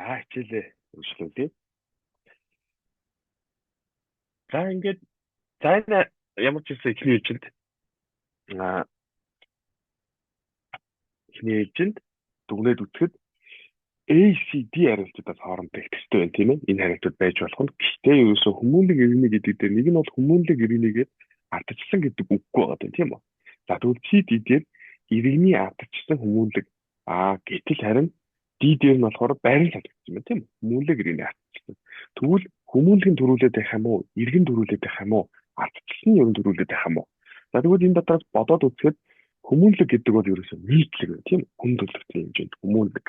За, хичээлээ үргэлжлүүлье. За, ингээд за энэ ямар ч байсан эхний ээлжинд а эхний ээлжинд дүгнээд үзэхэд ACD хариултуудаас хоорондоо их төстэй байна, тийм ээ. Энэ хариултууд байж болох нь. Гэхдээ ерөөсөө хүмүүнлэг иргэний гэдэг дээр нэг нь бол хүмүүнлэг иргэнийгээд ардчилсан гэдэг үггүй байгаа юм, тийм үү? За, тэгвэл CD дээр иргэний ардчилсан хүмүүнлэг, гэтэл харин D дээр нь болохоор байран солигдсон байна, тийм үү? Хүмүүнлэг иргэний ардчилсан. Тэгвэл хүмүүнлэг нь төрүүлээд байх юм уу? Иргэн төрүүлээд байх юм уу? Ардчилсан нь ер нь төрүүлээд байх юм уу? За, тэгвэл энэ дотроос бодоод үзэхэд хүмүүнлэг гэдэг бол ерөөсөө нийтлэг байна, тийм үү? Хүн төрөлхтний хэмжээнд хүмүүнлэг,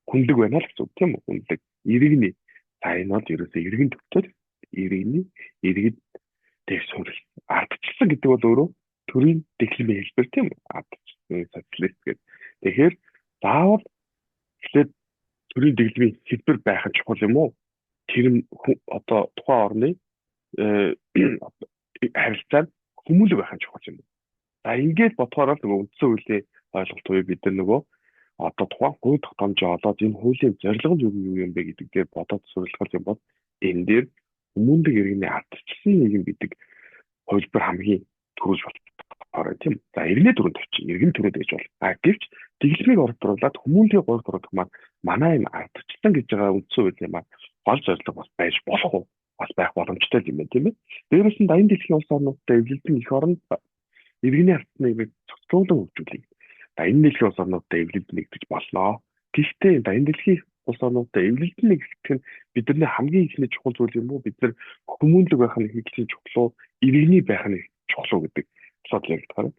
хүнлэг байна л гэсэн үг, тийм үү? Хүнлэг. Иргэний. За, энэ бол ерөөсөө иргэн төвтэй иргэний иргэд дээр суурил. Ардчилсан гэдэг бол өөрөө төрийн дэглэмийн хэлбэр, тийм үү? Ардчилсан социалист гэдэг. Тэгэхээр заавал эхлээд төрийн дэглэмийн хэлбэр байх нь чухал юм уу? Тэр одоо тухайн орны харилцаа нь хүмүүнлэг байх нь чухал юм уу? За, ингээд бодохоор л нөгөө үндсэн хуулийн ойлголт буюу бид нар нөгөө одоо тухайн хууль тогтоомжоо олоод энэ хуулийн зорилго нь юу юм бэ гэдэг дээр бодоод суурилах юм бол энэ дээр хүмүүнлэг иргэний ардчилсан нийгэм гэдэг хувилбар хамгийн түрүүлж болохоор, тийм. За, иргэнээ түрүүнд тавьчих. Иргэн түрүүд гэж бол. А гэвч дэглэмийг оролдруулаад хүмүүнлэгийг гурав дурдах маань манай энэ ардчилсан гэж байгаа үндсэн хуулийн маань гол зорилго бас байж болох уу? Бас байх боломжтой юм байна, тийм ээ. Дээрээс нь даян дэлхийн улс орнуудтай эвлэлдэн эх оронд иргэний ардсан нийгмийг цогцлуулан хөгжүүлье. Даян дэлхийн улс орнуудтай эвлэлд нэгдэж болно. Гэхдээ даян дэлхийн улс орнуудтай эвлэлдэн нэгдэх нь бидний хамгийн ихний чухал зүйл юм уу? Бид нар хүмүүнлэг байх нь ихний чухал уу? Иргэний байх нь чухал уу гэдэг асуудал яригдах.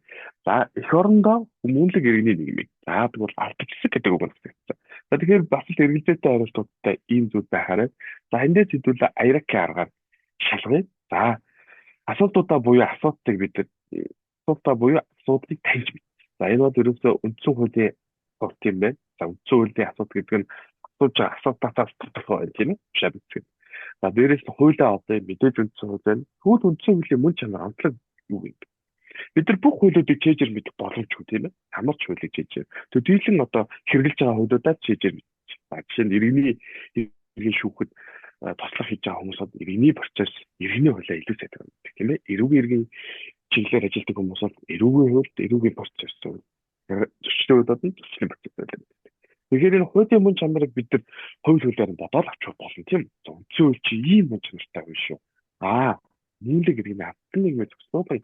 За, эх орондоо хүмүүнлэг иргэний нийгмийг. За, тэгвэл ардчилсан гэдэг үг нэгдсэн. За, тэгэхээр бас л эргэлзээтэй хариултуудтай ийм зүйл байхаарай. За, эндээс хэдүүлээ Айракийн аргаар шалгая. За, асуултуудаа буюу асуудлыг бид асуудлаа буюу асуудлыг таньж мэд. За, энэ бол ерөөсөө үндсэн хуулийн сурт юм байна. За, үндсэн хуулийн асуудал гэдэг нь асууж байгаа асуудлаасаа тодорхой байна, тийм ээ. Шаа бичдэг. За, дээрээс нь хуулиа одоо мэдээж үндсэн хууль байна. Тэгвэл үндсэн хуулийн мөн чанар, онцлог юу юм бэ? Бид нар бүх хуулиудыг чэйжэр мэдэх боломжгүй, тийм ээ. Ямар ч хуулийг чэйжэр. Тэр дийлэн одоо хэрэгжилж байгаа хуулиудаа чэйжэр мэдчих. За, жишээ нь иргэний иргэн шүүхэд туслах хийж байгаа хүмүүс бол иргэний процесс, иргэний хуулиа илүү сайн мэддэг, тийм ээ. Эрүүгийн иргэн чиглэлээр ажилладаг хүмүүс бол эрүүгийн хууль, эрүүгийн процесс, зөрчлийн хуулиуд нь зөрчлийн процесс байлаа гэдэг. Тэгэхээр энэ хуулийн мөн чанарыг бид нар хууль хуулиар нь бодоод авчих болно, тийм үү? Үндсэн хууль чи ийм мөн чанартай хууль шүү. Аа, нийлэг иргэний албан нийгмээ зохицуулан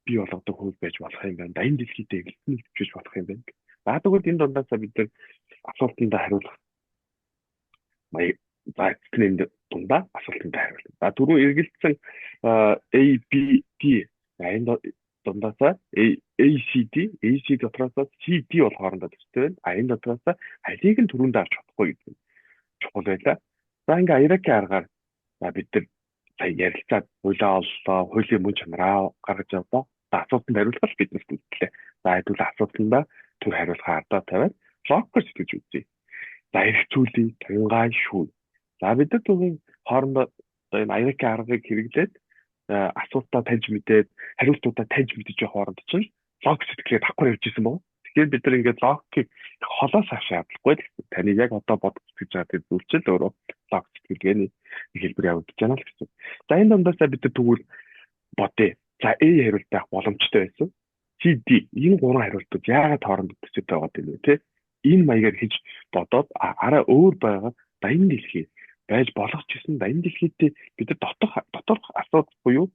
бий болгодог хууль байж болох юм байна. Даян дэлхийдээ эвлэлтэн хөгжиж болох юм байна. За, тэгвэл энэ дундаасаа бид нар асуултандаа хариулах маяг. За, эцэстний дундаа асуултандаа хариулна. За, түрүү эргэлдсэн A B D, энэ дундаасаа A C D, A C дотроосоо C D бол хоорондоо төстэй байна. А энэ дотроосоо алийг нь түрүүндээ авч чадахгүй гэдэг нь чухал байлаа. За, ингээ Айракийн аргаар за бид нар сая ярилцаад хуулиа оллоо, хуулийн мөн чанараа гаргаж авлаа. За, асуултанд хариулах биднэрт үлдлээ. За, хэдүүл асуултандаа түр хариулахаа ардаа тавиад логикоор сэтгэж үзье. За, эргцүүлье, тунгаан шүүе. За, бид нар түүний хоорондоо энэ Айракийн аргыг хэрэглээд асуултаа таньж мэдээд, хариултуудаа таньж мэдэж явах хооронд чинь логик сэтгэлгээ давхар явж исэн баг. Тэгэхээр бид нар ингээд логикийг холоос авах шаардлагагүй л гэсэн. Таны яг одоо бодож сэтгэж байгаа тэр зүйл чинь л өөрөө логик сэтгэлгээний хэлбэр явагдаж байна л гэсэн. За, энэ дундаасаа бид нар тэгвэл бодъё. За, A хариулт байх боломжтой байсан. C D энэ гурван хариултууд яагаад хоорондоо төсөөтэй байгаа юм бэ, те? Энэ маягаар хийж бодоод арай өөр байгаа даян дэлхий байж болох ч гэсэн даян дэлхийдээ бид нар доторх асуудал буюу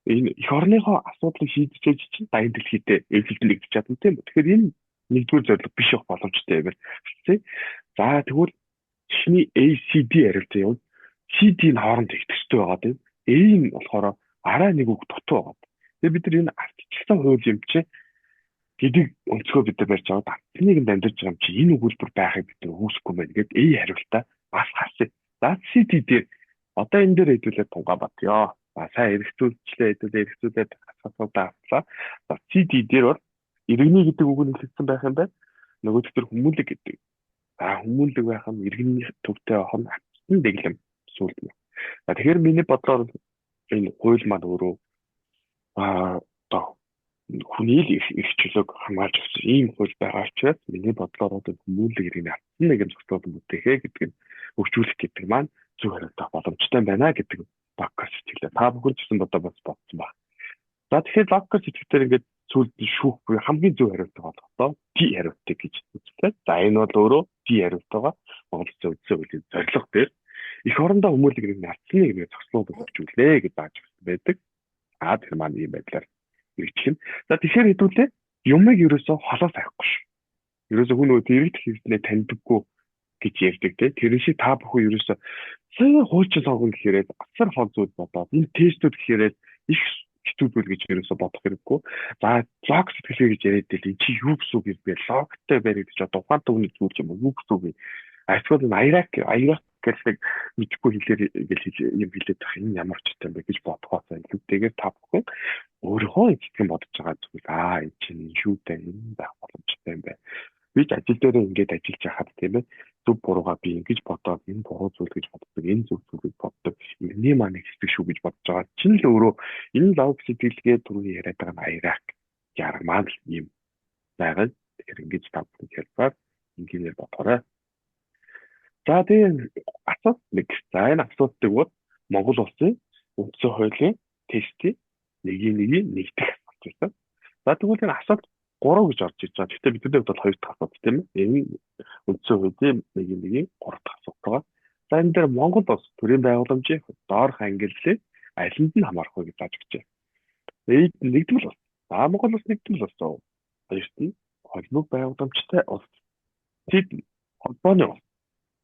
энэ эх орныхоо асуудлыг шийдэж чинь даян дэлхийдээ эвлэлт нэгдэж чадна, тийм үү? Тэгэхээр энэ нэгдүгээр зорилго биш байх боломжтой юм байна. За, тэгвэл эхний A C D хариултын юм. C D нь хооронд их төстэй байгаа, тийм. A нь болохоор арай нэг үг дутуу байгаа. Тэгээ бид нар энэ ардчилсан хууль юм чи гэдэг өнцгөө бид нар барьж аваад ардчны нийгэмд амьдарч байгаа юм чи энэ өгүүлбэр байхыг бид нар үүсэхгүй байна гэдээ A хариултаа бас харсан. За, C D дээр одоо энэ дээр хэдүүлээ тунгаа батъё. За, сайн эргэцүүлжлээ, хэдүүлээ эргэцүүлээд асуултаа авлаа. За, C D дээр бол иргэний гэдэг үг нь хэлэгдсэн байх юм байна. Нөгөө төр хүмүүнлэг гэдэг. За, хүмүүнлэг байх нь иргэний төвтэй байх нь ардчилсан дэглэм сүлд нь. За, тэгэхээр миний бодлоор энэ хууль маань өөрөө одоо хүний л эрх чөлөөг хамгаалж өгсөн ийм хууль байгаа учраас миний бодлоор одоо хүмүүнлэг иргэний ардсан нийгэм зохицуулан бүтээхэ гэдэг нь хөгжүүлэх гэдэг маань зөв хариулт боломжтой байна гэдэг логикоор сэтгэлээ. Та бүхэн ч гэсэн одоо бас бодсон баг. За тэгэхээр логикоор сэтгэлээр ингээд сүүлд шүүх буюу хамгийн зөв хариултыг олгохдоо D хариултыг гэж үзлээ. За энэ бол өөрөө D хариулт байгаа. Монгол Улсын үндсэн хуулийн зорилго дээр эх орондоо хүмүүлэг нэг нацны нэг зогслууд хөгжүүлээ гэж зааж өгсөн байдаг. А тэр маань ийм байдлаар хэрэгжих нь. За тэгэхээр хэдүүлээ юмыг ерөөсөө холоос авахгүй шүү. Ерөөсөө хүн нөгөө дэрэгдэх хэрэгтнээ таньдаггүй гэж ярьдаг те. Тэр шиг та бүхэн ерөөсөө сайн хуучин сонгоно гэхээр асар хол зүйл бодоод энэ тестүүд гэхээр их хэцүү зүйл гэж ерөөсөө бодох хэрэггүй. За лог сэтгэлгээ гэж яриад байл энэ чи юу гэсэн үг юм бэ? Логтой байна гэдэг чи одоо ухаантай хүний зүйл юм уу? Юу гэсэн үг юм? Эсвэл энэ аяак гэл нэг мэдхгүй хэлээр ингээл юм хэлээд байх энэ ямар ч юм бэ гэж бодохоос илүүтэйгээр та бүхэн өөрийнхөө эцэстэн бодож байгаа зүйл энэ чинь шүү дээ, энэ байх боломжтой юм байна. Би ч ажил дээрээ ингээд ажиллаж байхад тийм ээ зөв буруугаа би ингэж бодоод энэ буруу зүйл гэж боддог, энэ зөв зүйл гэж боддог, энэний маань хэсэг шүү гэж бодож байгаа. Чинь л өөрөө энэ лог сэтгэлгээ түрүүний яриад байгаа нь аяраак ярмаа л юм байгаа. Тэгэхээр ингэж та бүхэн хэлбэр ингээр бодоорой. За тэгээ асуулт нэг. За энэ асуултыг бол Монгол Улсын үндсэн хуулийн тестийн 1-1 1 дэх асуулт байсан. За тэгвэл энэ асуулт 3 гэж орж иж байгаа. Гэхдээ бидний хувьд бол 2 дахь асуулт тийм ээ. Энэ үндсэн хуулийн 1-1 3 дахь асуулт байгаа. За энэ дээр Монгол улс төрийн байгууламжийн доорх ангиллыг алинд нь хамаарах вэ гэж зааж өгчээ. Эд нэгдмэл улс. За Монгол улс нэгдмэл улс. Хоёрт нь холбоо байгууламжтай улс. Тэд холбооны улс.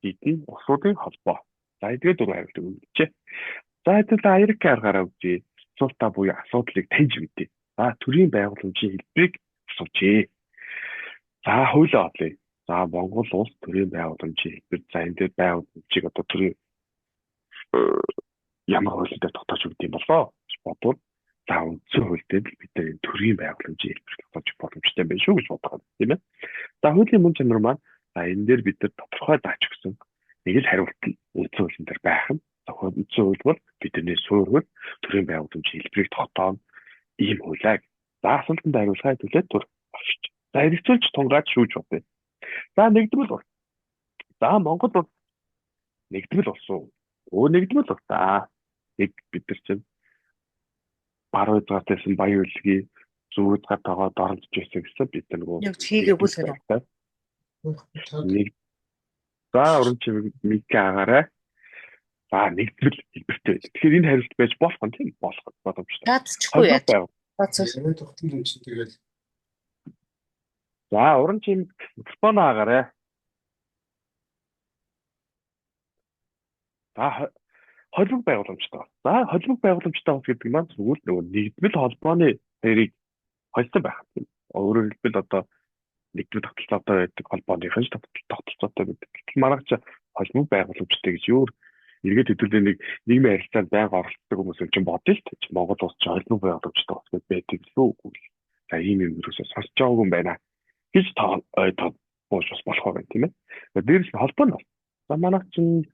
Эд нь улсуудын холбоо. За эдгээр дөрвөн хариултыг өгчээ. За хэдүүлээ аяр аргаараа үзье. Асуултаа буюу асуудлыг таньж мэдье. За төрийн байгууламжийн хэлбэрийг асуужээ. За хуулиа одлоо. За Монгол улс төрийн байгууламжийн хэлбэр. За энэ дээр байгууламжийг одоо төрийн ямар хууль дээр тогтоож өгдөг юм болоо гэж бодвол за үндсэн хууль дээр бид нар энэ төрийн байгууламжийн хэлбэр тогтоож боломжтой байх шүү гэж бодох юм тийм ээ. За хуулийн мөн чанар маань за энэ дээр бид нар тодорхой зааж өгсөн нэг л хариулт нь үндсэн хуулийн дээр байх нь. Үндсэн хууль бол бидний суурь хууль төрийн байгууламжийн хэлбэрийг тогтооно ийм хуулиа. За асуултанд хариулахаа төлөө түр авчиж. За хэрэгцүүлж тунгаад шүүж бодъё. За нэгдмэл улс. За Монгол улс нэгдмэл улс уу? Өө нэгдмэл улс аа. Нэг бид нар чинь баруун згаат байсан баян үлгийн зүүн згаатайгаа доромжж байсан гэсэн бид нар нөгөө Яг хийгээгүй л гэнэ. Нэг за уран чимэг мик агаарай. За нэгдмэл хэлбэртэй байдаг. Тэгэхээр энэ хариулт байж болох нь тийм болох боломжтой. Таацчихгүй яа. Яриад тогтмол юм чинь тэгэл. За уран чимэг микрофон агаарай. За холбог байгууламжтай. За холбог байгууламжтай улс гэдэг маань зүгээр л нөгөө нэгдмэл холбооны хоёрыг холсон байх. Өөрөөр хэлбэл одоо нэгдмэл тогтолцоотой байдаг холбооных нь тогтолцоотой байдаг. Гэтэл манайх чи холбог байгууламжтай гэж юу эргээд хэдүүлээ нэг нийгмийн харилцаанд байнга оролцдог хүмүүс чинь бодъё л дээ. Монгол улс чи холбог байгууламжтай улс гэж байдаг лүү. За ийм юм ерөөсөө сонсож байгаагүй юм байна гэж та бууж бас болох байх тийм ээ. Дээрээс нь холбоо нь. За манайх чинь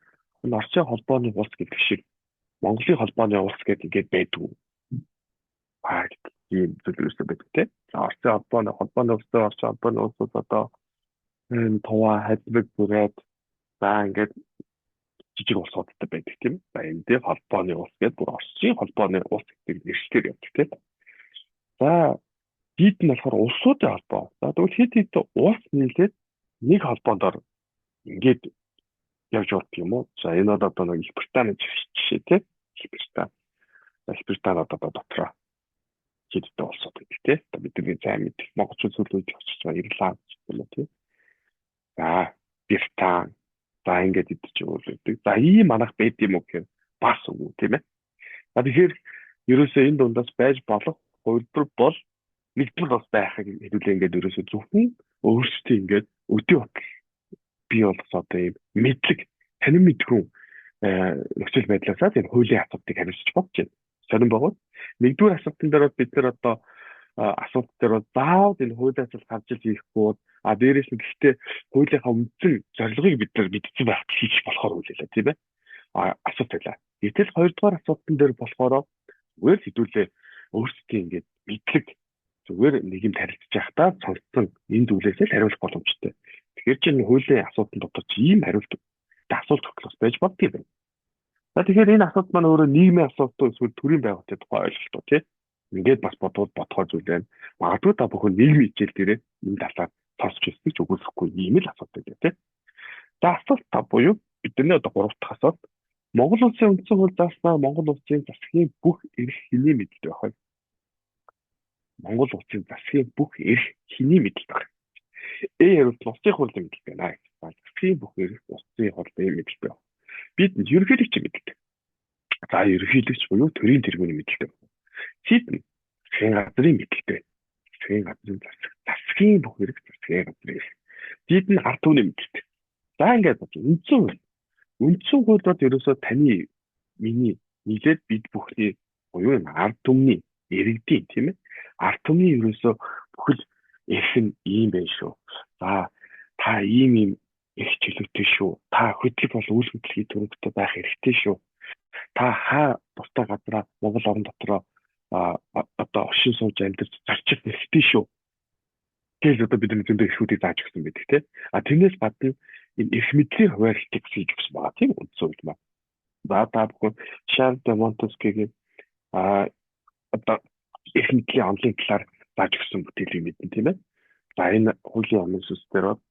энэ Оросын холбооны улс гэдэг шиг Монголын холбооны улс гэдэг ингээд байдгүй. Аа гэдэг ийм зүйл ерөөсөө байдаг тийм. За Оросын холбооны улс, Оросын холбооны улсууд одоо энэ Тува, Хадмаг бүрээд за ингээд жижиг улсуудтай байдаг тийм. За энэ дээр холбооны улс гэдэг бүр Оросын холбооны улс гэдэг нэршлэр явдаг тийм. За дид нь болохоор улсуудын холбоо. За тэгвэл хэд хэд улс нийлээд нэг холбоонд ор ингээд явж болдго юм уу? За энэ бол одоо нэг Их Британий жишээ тийм. Их Британи. Их Британи одоо дотроо хэд хэдэн улсууд байдаг тийм. Одоо бидний сайн мэдэх монголчууд сүүлийн үед очиж байгаа Ирланд гэх юм уу тийм. За Британи. За ингээд идэж өөр байдаг. За ийм манах байд юм уу гэхээр бас үгүй тийм ээ. За тэгэхээр ерөөсөө энэ дундаас байж болох хувилбар бол нэгдмэл бас байхыг хэдүүлээ ингээд ерөөсөө зөвхөн өөрсдөө ингээд өдөө батал бий болгосон одоо ийм мэдлэг танин мэдхүн нөхцөл байдлаасаа тийм хуулийн асуудлыг хариуцж бодож байна. Сонин богод. Нэгдүгээр асуултан дээр бид нар одоо асуулт дээр бол заавал энэ хуулиас л гарч ил хийхгүй а дээрээс нь гэхдээ хуулийнхаа үндсэн зорилгыг бид нар мэдсэн байх хийж болохоор үлээлээ тийм ээ. А асуулт байлаа. Гэтэл хоёрдугаар асуултан дээр болохоор зүгээр хэдүүлээ өөрсдийн ингээд мэдлэг зүгээр нэг юм тарилцж байхдаа сонссон энэ зүйлээсээ л хариулах боломжтой. Тэгэхээр чинь хуулийн асуултан дотор чи ийм хариулт Асуулт хөтлөс байж болдгийм байна. За тэгэхээр энэ асуулт маань өөрөө нийгмийн асуулт уу эсвэл төрийн байгууллагын тухай ойлголт уу тий? Ингээд бас бодвол бодохоор зүйл байна. Магадгүй та бүхэн нийгмийн хичээл дээрээ энэ талаар сонсч ирснийг ч үгүйсэхгүй ийм л асуудал байдаг тий. За асуулт 5 буюу бидний одоо 3 дахь асуулт. Монгол улсын үндсэн хууль зааснаар Монгол улсын засгийн бүх эрх хэний мэдэлд байх вэ? Монгол улсын засгийн бүх эрх хэний мэдэлд байх вэ? Э хариулт нь улсын хурлын мэдэлд байна гэж. Засгийн бүх эрх улсын хурлын мэдэлд байх. Бид ерөнхийлөгчийн мэдэлд. За ерөнхийлөгч буюу төрийн тэргүүний мэдэлд байх. Сид нь засгийн газрын мэдэлд байна. Засгийн газрын засаг, засгийн бүх эрх засгийн газрын эрх. Дид нь ард түмний мэдэлд. За ингээд бодъё. Үндсэн хууль. Үндсэн хууль бол ерөөсөө таны миний нийлээд бид бүхний буюу энэ ард түмний иргэдийн тийм ээ. Ард түмний ерөөсөө бүхэл эрх нь ийм байх шүү. За та ийм ийм эрх чөлөөтэй шүү. Та хөдлөх бол үйл хөдлөхийн түрэгтэй байх эрхтэй шүү. Та хаа дуртай газараа Монгол орн дотроо одоо оршин сууж амьдарч зарчих эрхтэй шүү. Гэж одоо бидний зөндөө эрхүүдийг зааж өгсөн байдаг тийм. А тэрнээс гадна энэ эрх мэдлийн хуваарлтыг хийж өгсөн байгаа тийм үндсэн хууль маань. За та бүхэн Шарль де Монтескигийн одоо эрх мэдлийн онолын талаар зааж өгсөн бүтээлийг мэднэ тийм ээ. За энэ хуулийн онолын сүнс дээр бол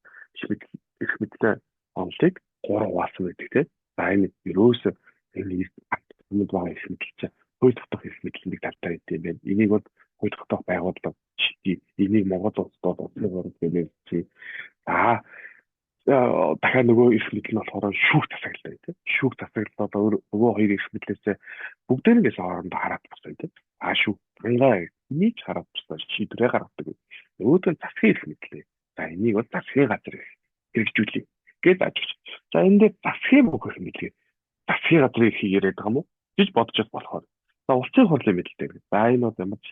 эрх мэдлийн онолыг 3 хуваасан байдаг тийм. За энэ ерөөсөө энэ өмнөд байгаа эрх мэдэл чинь хууль тогтоох эрх мэдлийн нэг талтай байт юм байна. Энийг бол хууль тогтоох байгууллага шийдээ. Энийг Монгол улсад бол улсын хурал гэмээр чи. За дахиад нөгөө эрх мэдэл нь болохоор шүүх засаглал тийм. Шүүх засаглал одоо нөгөө хоёр эрх мэдлээсээ бүгдээрээс хоорондоо хараад басан тийм. А шүүх дангай энийг ч хараад басан шийдвэрээ гаргадаг. Нөгөөд нь засгийн эрх мэдлээ. За энийг бол засгийн газар хэрэгжүүлье гэж зааж өгч. За энэ дээр засгийн бүх эрх мэдлээ засгийн газрын эрхийг яриад байгаа юм уу гэж бодож болохоор. За улсын хурлын мэдэл дээр. За энэ бол ямар ч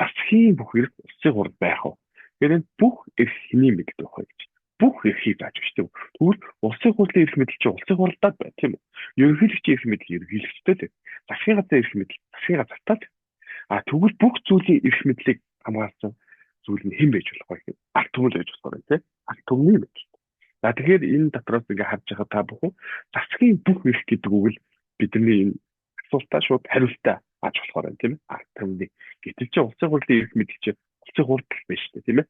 засгийн бүх эрх улсын хурал байх уу. Тэгэхээр энэ бүх эрх хэний мэдэл байх вэ гэж. Бүх эрхийг зааж өгч тийм. Тэгвэл улсын хурлын эрх мэдэл чинь улсын хурлдаа байна тийм үү? Ерөнхийлөгчийн эрх мэдэл ерөнхийлөгчтэй л. Засгийн газрын эрх мэдэл засгийн газартаа л. А тэгвэл бүх зүйлийн эрх мэдлийг хамгаалсан зүйл нь хэн байж болох вэ гэхээр ард түмэн байж болохоор тийм. Ард түмний мэдэл. За тэгэхээр энэ дотроос ингээ харж байгаа та бүхэн засгийн бүх эрх гэдэг үг л бидний энэ асуултаа шууд хариултаа аж болохоор байна тийм ээ. Ард түмний. Гэтэл чи улсын хурлын эрх мэдэл чи улсын хурал байна шүү дээ тийм ээ.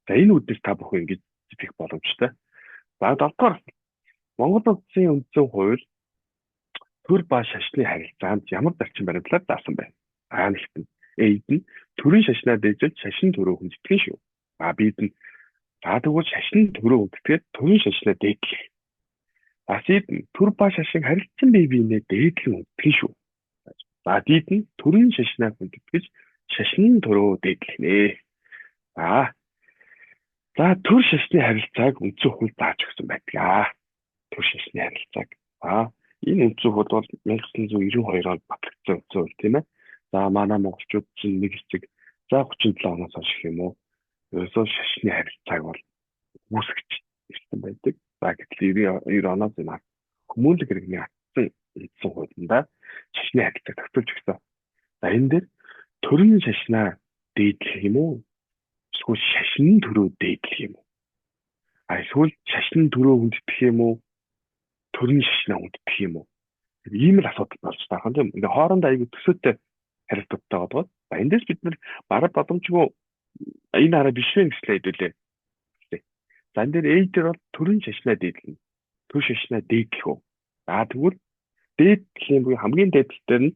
За энэ үүднээс та бүхэн ингэж сэтгэх боломжтой. За 7 дугаар Монгол улсын үндсэн хууль төр ба шашны харилцаанд ямар зарчим баримтлаад заасан бэ? А нэгт нь Эд нь төрийн шашнаа дээжлж шашин төрөө хүндэтгэн шүү. А бид нь за тэгвэл шашин төрөө хүндэтгээд төрийн шашнаа дээдлэх. А Сид нь төр ба шашин харилцан бие биенээ дээдлэн хүндэтгэн шүү. За дид нь төрийн шашнаа хүндэтгэж шашин төрөө дээдлэх нэ. За төр шашны харилцааг үндсэн хууль зааж өгсөн байдаг. Төр шашны харилцааг. За энэ үндсэн хууль бол 1992 онд батлагдсан үндсэн хууль тийм ээ. За манай монголчууд чинь нэг хэсэг за 37 оноос хойш гэх юм уу. Ерөөсөө шашны харилцааг бол үүсгэж ирсэн байдаг. За гэтэл 90 оноос энэ хүмүүнлэг иргэний атсан үндсэн хуулиндаа шашны харилцааг тогтоож өгсөн. За энэ дээр төрийн шашнаа дээдлэх юм уу? Эсвэл шашин төрөө дээдлэх юм уу? А эсвэл шашин төрөө хүндэтгэх юм уу? Төрийн шашнаа хүндэтгэх юм уу? Ийм л асуудал болж байгаа юм тийм. Ингээ хоорондоо айгүй төсөөтэй харилцаатай байгаа. За эндээс бид нар бараг боломжгүй энэ араа биш вэ гэслээ хэдүүлээ. За энэ дээр A дээр бол төрийн шашнаа дээдлэнэ. Төр шашнаа дээдлэх үү? За тэгвэл дээдлийн буюу хамгийн дээдл дээр нь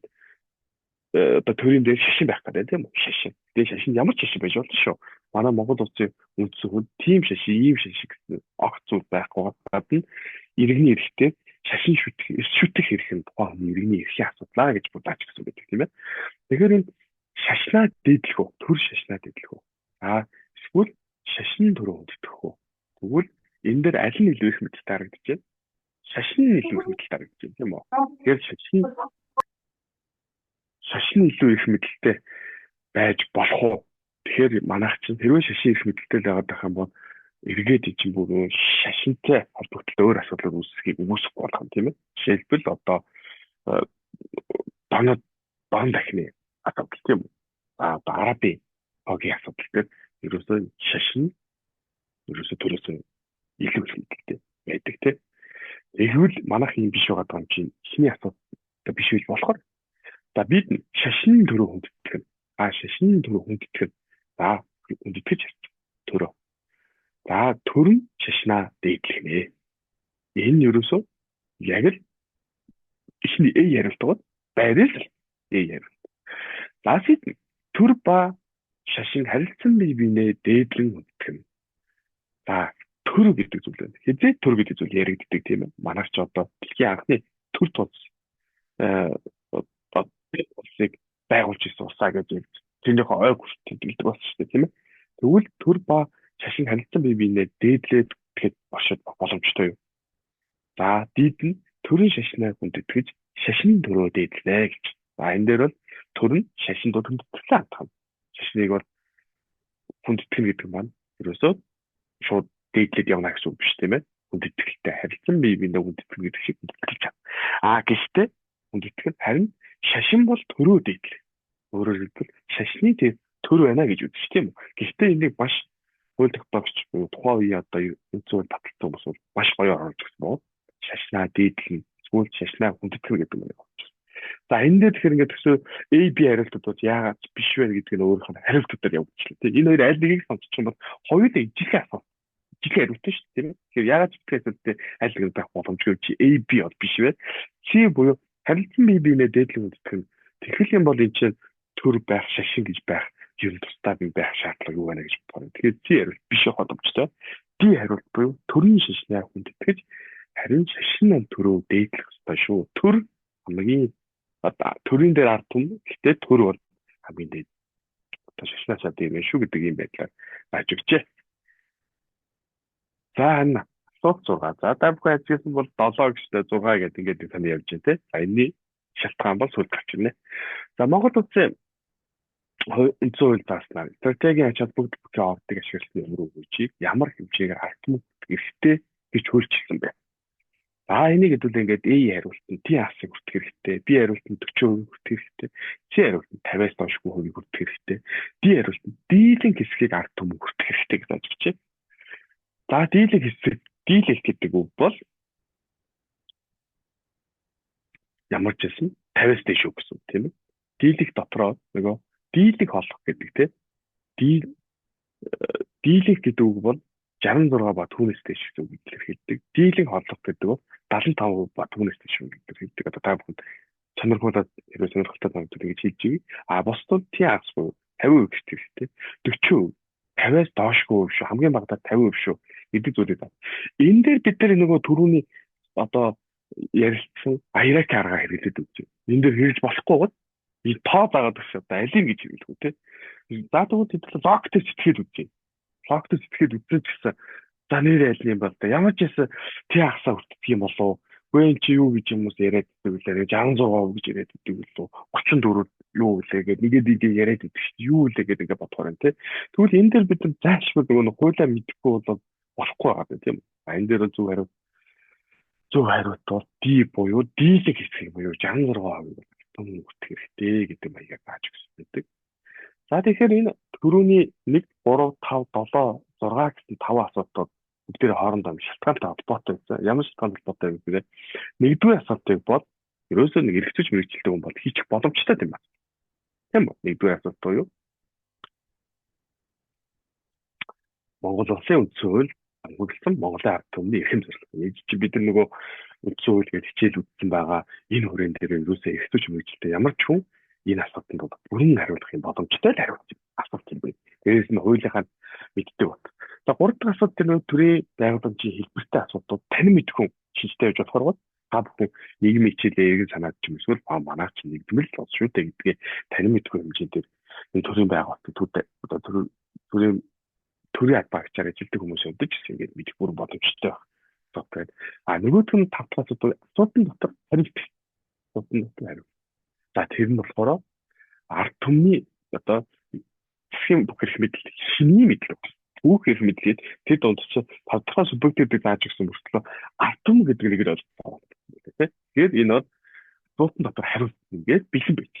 одоо төрийн дээр шашин байх гэдэг тийм үү? Шашин. Тэгээ шашин ямар ч шашин байж болно шүү. Манай Монгол улсын үндсэн хууль тийм шашин, ийм шашин гэсэн огт зүйл байхгүй гадна иргэний эрхтэй шашин шүтэх, эрс шүтэх эрх нь тухайн хүний иргэний эрхийн асуудлаа гэж зааж өгсөн байдаг тийм ээ. Тэгэхээр энэ шашнаа дээдлэх үү? Төр шашнаа дээдлэх үү? А эсвэл шашин төрөө хүндэтгэх үү? Тэгвэл энэ дээр аль нь илүү их мэдэлтэй харагдаж байна? Шашин нь илүү их мэдэлтэй харагдаж байна тийм үү? Тэгэхээр шашин илүү их мэдэлтэй байж болох уу? Тэгэхээр манайх чинь хэрвээ шашин их мэдэлтэй л байгаад байх юм бол эргээд чинь бүр шашинтай холбогдолтой өөр асуудлыг үүсгэхийг үүсэхгүй болох юм тийм ээ. Жишээлбэл одоо дон дахны асуудал тийм үү? А одоо арабын хогийн асуудал дээр ерөөсөө шашин ерөөсөө төрөөсөө илүү их мэдэлтэй байдаг тийм. Тэгвэл манайх юм биш байгаа юм чинь эхний асуулт биш байж болохоор за бид шашны төрөө хүндэтгэх нь. А шашны төрөө хүндэтгэх нь. За хүндэтгэж төрөө. За төр нь шашнаа дээдлэх нэ. Энэ ерөөсөө яг л эхний A хариулт байрал л A хариулт. За сэт төр ба шашин харилцан бие биенээ дээдлэн хүндэтгэх нь. За төр гэдэг зүйл байна. Хэзээ төр гэдэг зүйл яригддаг тийм ээ. Манайх ч одоо дэлхийн анхны төр тус улсыг байгуулж ирсэн улсаа гэж тэрнийхээ ойг хүртэл тэмдэглэдэг болсон шүү дээ, тийм ээ. Тэгвэл төр ба шашин харилцан бие биенээ дээдлээд тэгэхэд оршид боломжтой юу? За дид нь төрийн шашнаа хүндэтгэж шашин төрөө дээдлээ гэж. За энэ дээр бол төр нь шашин дунд хүндэтгэлээ хандах. Шашныг бол хүндэтгэнэ гэдэг маань ерөөсөө шууд дээдлээд явна гэсэн үг биш, тийм ээ. Хүндэтгэлтэй харилцан бие биенээ хүндэтгэнэ гэдэг шиг хүндэтгэж чам. А гэхдээ хүндэтгэл харин шашин бол төрөө дээдлээ. Өөрөөр хэлбэл шашны тэр төр байна гэж үзэж тийм үү. Гэхдээ энийг маш хууль тогтоогч буюу тухайн үеийн одоо үндсэн хууль баталсан хүмүүс бол маш гоё оруулж өгсөн боо. Шашнаа дээдлэн, эсвэл шашнаа хүндэтгэнэ гэдэг юм байна. За энэ дээр тэгэхээр ингээд төсөө A B хариултууд бол яагаад биш вэ гэдг нь өөрийнх нь хариултуудаар явуулчихлаа. Тийм энэ хоёр аль нэгийг сонсчих юм бол хоёулаа ижилхэн асуулт. Ижилхэн хариулттай шүү дээ, тийм ээ. Тэгэхээр яагаад ч битгий асуудал аль нэг байх боломжгүй чи A B бол биш вэ? C буюу харилцан бие биенээ дээдлэн хүндэтгэх нь тэгэх юм бол энэ чинь төр байх, шашин гэж байх юм тусдаа би байх шаардлага юу байна гэж бодсон. Тэгэхээр C хариулт биш байх боломжтой. D хариулт буюу төрийн шашнаа хүндэтгэж харин шашин нь төрөө дээдлэх ёстой шүү. Төр хамгийн одоо төрийн дээр ард түмэн, гэхдээ төр бол хамгийн дээд. Одоо шашнаасаа дээр байна шүү гэдэг ийм байдлаар зааж өгчээ. За энэ асуулт 6. За та бүхэн ажигласан бол 7 гэжтэй 6 гэдэг ингээд тань явж байна те. За энэний шалтгаан бол сүлд гарч ирнэ. За Монгол улсын үндсэн хууль зааснаар стратегийн ач холбогдол бүхий ордыг ашигласан ямар өгөөжийг ямар хэмжээгээр ард түмэн хэрэгтэй гэж хуульчилсан бэ? За энийг хэдүүлээ ингээд A хариулт нь T асыг хүртэх хэрэгтэй, B хариулт нь 40% хүртэх хэрэгтэй, C хариулт нь 50-аас доошгүй хувийг хүртэх хэрэгтэй, D хариулт нь дийлэнх хэсгийг ард түмэн хүртэх хэрэгтэй гэж зааж өгчээ. За дийлэнх хэсэг, дийлэх гэдэг үг бол ямар ч байсан 50-аас дээш үг гэсэн үг тийм ээ. Дийлэх дотроо нөгөө дийлэх олох гэдэг тийм дийлэх гэдэг үг бол 66 ба түүнээс дээш гэсэн үг илэрхийлдэг. Дийлэнх олох гэдэг бол 75% ба түүнээс дээш үг илэрхийлдэг. Одоо та бүхэнд сонирхолтой хэрвээ сонирхолтой санагдвал ингэж хэлж ий. А бусдад тий агс буюу 50% гэдэг тийм 40%, 50-аас доошгүй шүү, хамгийн багадаа 50% шүү гэдэг зүйлийг байна. Энэ дээр бид нар нөгөө түрүүний одоо ярилцсан айрак арга хэрэглээд үзье. Энэ дээр хэрэгж болохгүй бол энэ тоо заагаад өгч одоо алийг гэж хэрэглэх үү те. За тэгвэл тэд логтой сэтгэхэд үзье. Логтой сэтгэхэд үзсэн ч гэсэн за нэрээ аль юм бол да ямар ч байсан тий агсаа хүртдэг юм болов уу? Үгүй энэ чи юу гэж хүмүүс яриад байдаг үлээ. 66% гэж яриад байдаг үлээ. 34 юу үлээ гэдэг нэгэд игээ яриад байдаг шүү дээ. Юу үлээ гэдэг ингээд бодохоор байна те. Тэгвэл энэ дээр бид нар зайлшгүй нөгөө хуулиа мэдэхгүй бол болохгүй байгаа тийм үү. А энэ дээр зөв хариулт бол D буюу дийлэх хэсэг буюу 66% том хүртэх хэрэгтэй гэдэг маягаар зааж өгсөн байдаг. За тэгэхээр энэ түрүүний 1 3 5 7 6 гэсэн 5 асуултууд бүгдээрээ хоорондоо шалтгаантай холбоотой байсан. Ямар шалтгаантай холбоотой вэ гэхээр нэгдүгээр асуултыг бол ерөөсөө нэг эргэцэж мэрэгчлдэг хүн бол хийчих боломжтой юм байна. Тийм үү? Нэгдүгээр асуулт буюу Монгол улсын үндсэн хууль ангуулсан Монголын ард түмний эрхэм зорилго. Энэ чинь бид нар нөгөө үндсэн хууль гэж хичээл үзсэн байгаа энэ хүрээнд дээр ерөөсөө эргэцэж мэрэгчлээ ямар ч хүн энэ асуултанд бол бүрэн хариулах юм боломжтой л хариулт асуулт юм байна. Дээрээс нь хуулийнхаа мэддэг бат. За гурав дахь асуулт тэр нөгөө төрийн байгууламжийн хэлбэртэй асуудлууд танин мэдэх хүн шинжтэй явж болохоор бол та бүхэн нийгмийн хичээлээ эргэн санаад ч юм эсвэл манайх чинь нэгдмэл л шүү дээ гэдгээ танин мэдэх хэмжээнд дээр энэ төрийн байгууллагын төд одоо төрийн албаагчаар ажилладаг хүмүүс явдаг гэсэн ингээд мэдэх бүрэн боломжтой байх. Тэгээд а нөгөөх нь тав дахь асуудал асуултын дотор хариулт. Асуултын дотор хариулт. За тэр нь болохоор ард түмний одоо засгийн бүх эрх мэдэл шиний мэдэл бүх эрх мэдлээд тэр дунд чинь тодорхой субъектүүдийг зааж өгсөн мөртлөө ард түмэн гэдэг нэг л ойлголт байна. Тэгээд энэ бол асуултын дотор хариулт ингээд бэлэн байж.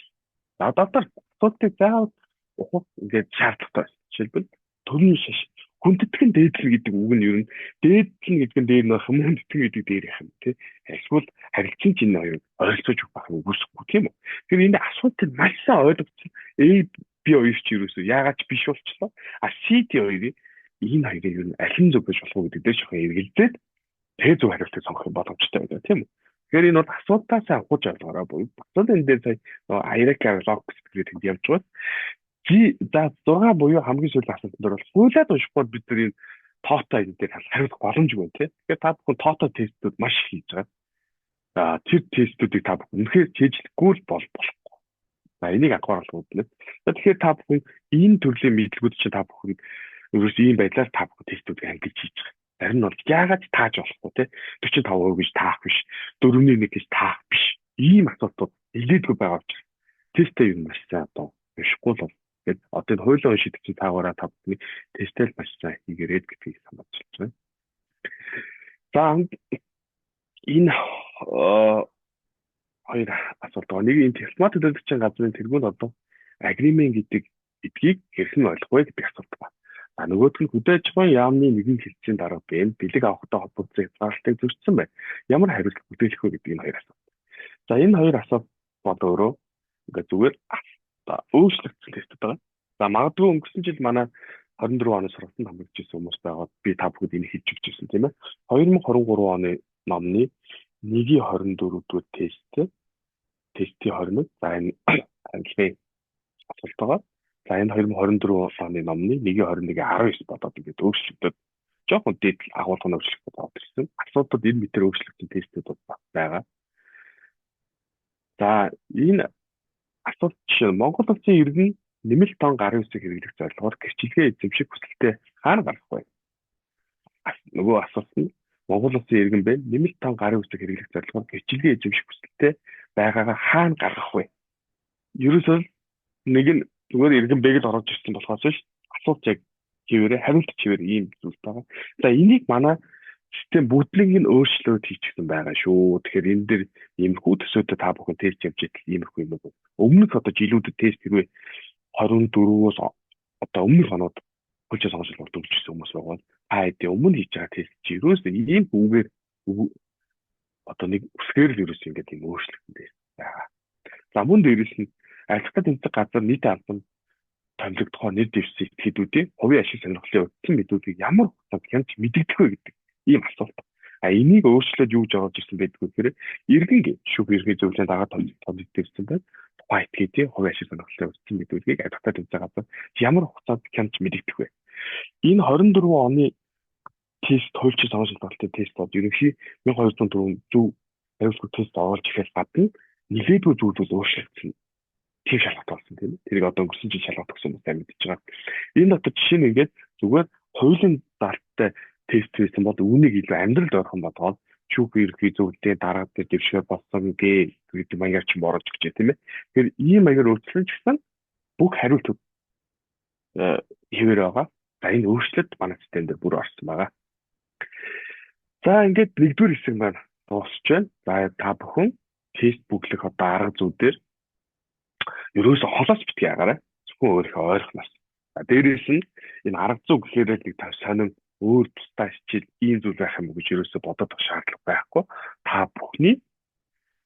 За дотор асуултыг заавал ухах ингээд шаардлагатай байна. Жишээлбэл төрийн шаш Хүндэтгэн дээдлэн гэдэг үг нь ер нь дээдлэн гэдэг нь дээр нөх юм, хүндэтгэн гэдэг дээр их юм тий. Эсвэл харилцан чинь энэ хоёрыг ойролцоож өгөх байх юм үгүйсэхгүй тийм үү. Тэгэхээр энэ асуултыг маш сайн ойлгоцсон. A B хоёр ч ерөөсөө яагаад ч биш болчлоо. А C D хоёрыг энэ хоёрыг ер нь аль нь зөв байж болох вэ гэдэг дээр жоохон эргэлзээд тэгээ зөв хариултыг сонгох боломжтой байдаг тийм үү. Тэгэхээр энэ бол асуултаасаа ухаж ойлгоорой буюу бас энэ дээр сая Айрека лог гэдэг тэнд явж байгаа. G за 6 буюу хамгийн сүүлийн асуултан дээр бол хуулиад уншихгүй бид нар энэ тоотой энэ дээр хариулах боломжгүй тийм. Тэгэхээр та бүхэн тоотой тестүүд маш их хийж байгаа. За тэр тестүүдийг та бүхэн үнэхээр чэйжлэхгүй л бол болохгүй. За энийг анхаарал өгнө. Тэгэхээр та бүхэн энэ төрлийн мэдлэгүүд чинь та бүхэн ерөөс ийм байдлаар та бүхэн тестүүдийг ангилж хийж байгаа. Зарим нь бол яагаад тааж болохгүй те 45% гэж таах биш, 4.1 гэж таах биш. Ийм асуултууд нэлээдгүй байгаа учраас тестээ юу маш сайн одоо уншихгүй л тэгээд одоо энэ хуулийн уншигдах чинь таагаараа та бүхний тестээ л маш сайн хийгээрэй гэдгийг сануулж байна. За энэ хоёр асуулт байгаа. Нэг энэ системат төлөөлөгчийн газрын тэргуунд одоо agreement гэдэг эдгийг хэрхэн ойлгох вэ гэдэг асуулт байна. За нөгөөх нь хөдөө аж ахуйн яамны нэгэн хэлцээний дараа БН бэлэг авахтай холбогдсон хязгаарлалтыг зөрчсөн байна. Ямар хариулт бүтээлэх вэ гэдэг энэ хоёр асуулт. За энэ хоёр асуулт бол өөрөө ингээд зүгээр өөрчлөгдсөн тестүүд байгаа. За магадгүй өнгөрсөн жил манай 24 оны сургалтанд хамрагдж ирсэн хүмүүс байгаад би та бүхэнд энийг хэлж өгч ирсэн тийм ээ. 2023 оны номны 1-ийн 24 дугаар тест, тестийн 21. За энэ арилгын асуулт байгаа. За энэ 2024 оны номны 1-ийн 21-ийн 19 болоод ингээд өөрчлөгдөд жоохон дээд агуулга нь өөрчлөгдөд аваад ирсэн. Асуултууд энэ мэтэр өөрчлөгдсөн тестүүд байгаа. За энэ асуулт жишээ нь Монгол улсын иргэн нэмэлт тон гарын үсэг хэрэглэх зорилгоор гэрчилгээ эзэмших хүсэлтэд хаана гарах вэ? Нөгөө асуулт нь Монгол улсын иргэн бэ нэмэлт тон гарын үсэг хэрэглэх зорилгоор гэрчилгээ эзэмших хүсэлтэд байгаагаа хаана гаргах вэ? Ерөөсөө нэг нь зүгээр иргэн бэг л оруулж ирсэн болохоос биш асуулт яг чивээрээ хариулт чивээр ийм зүйл байгаа. За энийг манай систем бүгдлийг нь өөрчлөөд хийчихсэн байгаа шүү. Тэгэхээр энэ дэр иймэрхүү төсөөтэй та бүхэн тест явж идэл иймэрхүү юм уу. Өмнөх одоо жилүүдэд тест хэрвээ 24-өөс одоо өмнөх оноод хөлжөө сонгож дөрвөлжсэн хүмүүс байгаа. Та хэдийн өмнө хийж байгаа тест чи ерөөсөө ийм үгээр одоо нэг үсгээр л ерөөсөө ингээд ийм өөрчлөгдсөн тест байгаа. За мөн дээрэс нь авилгын тэмцэх газар нийт албан томилогдохоо нэр дэвшсэн этгээдүүдийн хувийн ашиг сонирхлын удсан мэдүүлгийг ямар хугацаанд хянч мэдэгдэх вэ гэдэг ийм асуулт. А энийг өөрчлөөд юу гэж оруулж ирсэн байдгүй гэхээр иргэн шүүх ерхий зөвлөлийн дагаа томилогдсон байна. Тухайн этгээдийн хувийн ашиг сонирхлын удсан мэдүүлгийг авилгатай тэмцэх газар ямар хугацаанд хянч мэдэгдэх вэ? Энэ 24 оны тест хуульчин сонгон шалгалтын тест бол ерөнхий 1204 зөв хариултгүй тест оруулж ирэхээс гадна нэлээдгүй зүйлүүд өөрчлөгдсөн. Тийм шалгалт болсон тийм ээ. Тэрийг одоо өнгөрсөн жил шалгалт өгсөн хүмүүс сайн мэдж байгаа. Энэ дотор жишээ нь ингээд зүгээр хуулийн залттай тест хийсэн бол үүнийг илүү амьдралд ойрхон бодгоод шүүх ерөнхий зөвлөлийн дарга дээр дэвшгээр болсон гэдэг маягаар ч оруулж өгчээ тийм ээ. Тэгэхээр ийм маягаар өөрчлөн ч гэсэн бүх хариултууд хэвээр байгаа. За энэ өөрчлөлт манай систем дээр бүр орсон байгаа. За ингээд нэгдүгээр хэсэг маань дуусч байна. За та бүхэн тест бүглэх одоо арга зүйдээр ерөөсө холоос битгий агаарай. Зөвхөн өөрийнхөө ойрхоноос. За дээрээс нь энэ арга зүй гэхээр л нэг сонин өөр тусдаа хичээл ийм зүйл байх юм уу гэж ерөөсө бодоод байх шаардлага байхгүй. Та бүхний